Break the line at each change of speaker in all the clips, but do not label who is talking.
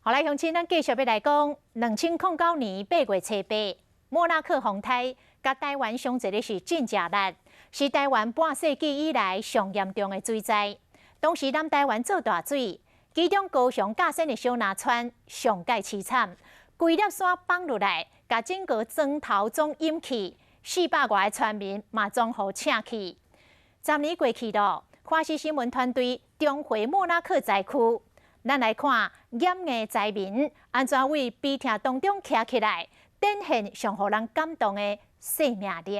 好來，鄉親，咱繼續欲來講，2009年8月初八，莫拉克風颱，共台灣傷濟的是真正力，是台灣半世紀以來上嚴重的水災。當時南台灣做大水，其中高雄甲新的小林村上蓋淒慘，規粒山崩落來，共整個磚頭總淹去，400外個村民嘛總予請去。10年過去咯，華視新聞團隊重回莫拉克災區。咱來看掩眼災民按怎為悲痛當中徛起來，展現上予人感動的生命力。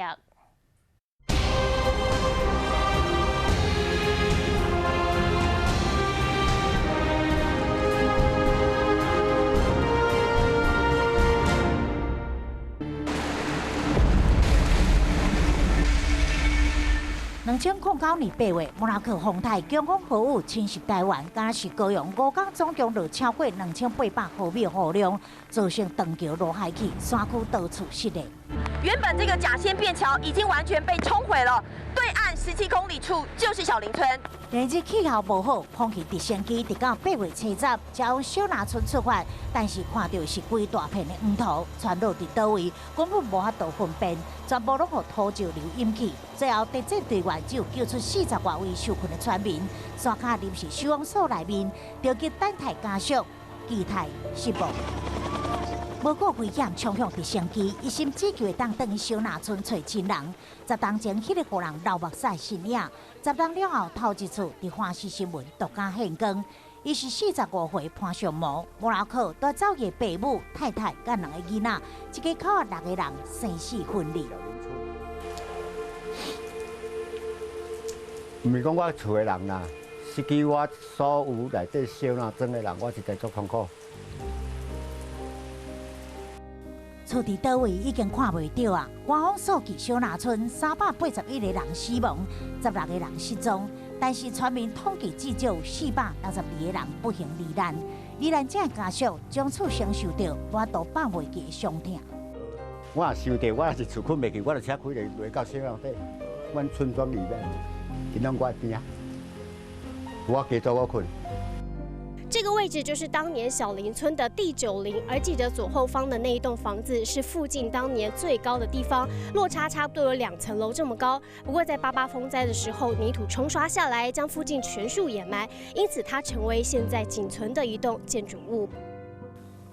2009年8月，莫拉克風颱強風豪雨侵襲台灣，敢若是高雄五工總共落超過2800毫米雨量，造成斷橋落海去，山區到處失聯。
原本這個甲仙便橋已經完全被沖毀了，對岸17公里處就是小林村。
連日氣候無好，空襲直升機直到8月7日才往小林村出發，但是看到是規大片的黃土，村落佇佗位，根本無法度分辨，全部攏予土石流淹去。最後，特戰隊員只有救出40外位受困的村民，山跤臨時收容所內面，著急等待家屬，期待失望。無顧危險，衝向直升機，一心只求會當轉去小林村揣親人。10冬前，彼个予人流目屎的身影，10冬了後，頭一次佇華視新聞獨家現光。伊是45歲潘尚模，莫拉克帶走伊爸母、太太佮兩個囡仔，一家口仔六個人生死分離。
毋是講我厝的人啦，實際我所有內底小林村的人，我實在足痛苦。
厝佇佗位已經看袂著啊！官方數據，小林村381個人死亡，16個人失蹤，但是村民統計至少462個人不幸罹難。罹難者家屬從此承受著無法度放袂記的傷痛。
我若想著，我若是厝睏袂去，我就車開來落到小林底，阮村莊裡面，𪜶攏我邊仔，我加做我睏。
這個位置就是當年小林村的第九林，而記者左後方的那一棟房子是附近當年最高的地方，落差差不多有2層樓這麼高。不過在88風災的時候，泥土沖刷下來，將附近全數掩埋，因此它成為現在僅存的一棟建築物。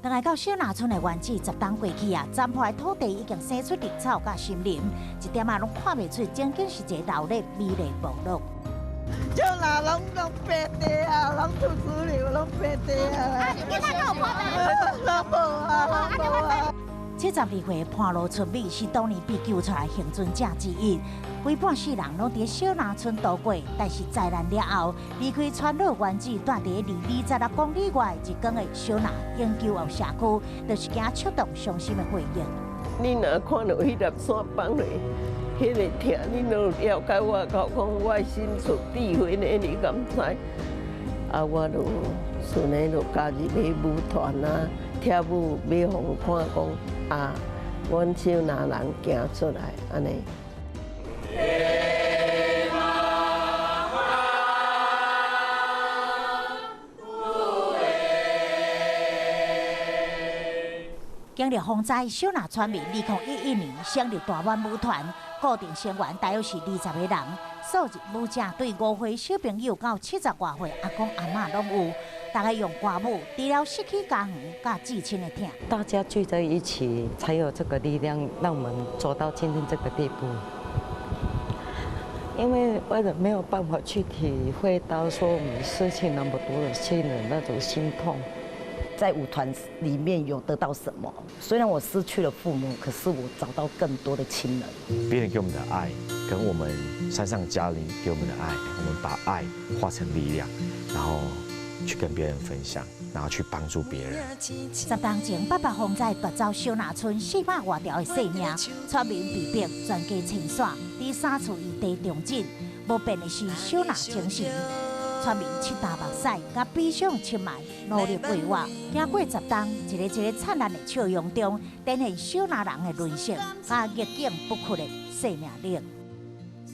轉來到小林村的原址，10冬過去啊，殘破的土地已經生出綠草佮森林，一點仔攏看袂出曾經是一個熱鬧美麗部落。
就那攏攏白地啊，攏土石流，攏白地啊。
啊，你囡仔敢有破病？
攏無啊，攏無啊。
72歲潘羅春美是當年被救出來倖存者之一，規半世人攏佇小林村度過，但是災難了後，離開村落原址，住佇離26公里外一間的小林永久後社區，就是驚觸動傷心的回憶。
你若看著彼粒山崩落，彼個疼，你攏了解我，講我的心事智慧呢？你敢知？啊，我就順呢就加入去舞團啊，跳舞，欲予看講啊，阮小林人行出來按呢。
經歷風災，小林村民2011年成立大滿舞團，固定成員大約是20個人，數日舞者對5歲小朋友到70外歲阿公阿嬤攏有，大家用歌舞治療失去家園佮至親的疼。
大家聚在一起，才有這個力量，讓我們走到今天這個地步。因為為了沒有辦法去體會到說我們失去那麼多的親人那種心痛。
在舞團裡面有得到什麼？雖然我失去了父母，可是我找到更多的親人。
別人給我們的愛，跟我們山上家人給我們的愛，我們把愛化成力量，然後去跟別人分享，然後去幫助別人。
10冬前，88風災奪走小林村400外條的性命，村民被迫全家遷徙，佇三處異地重振。無變的是小林精神。村民拭乾目屎，佮悲傷深埋，努力過活。經過10冬，一个一个燦爛的笑容中，展現小林人的韌性，佮逆境不屈的生命力。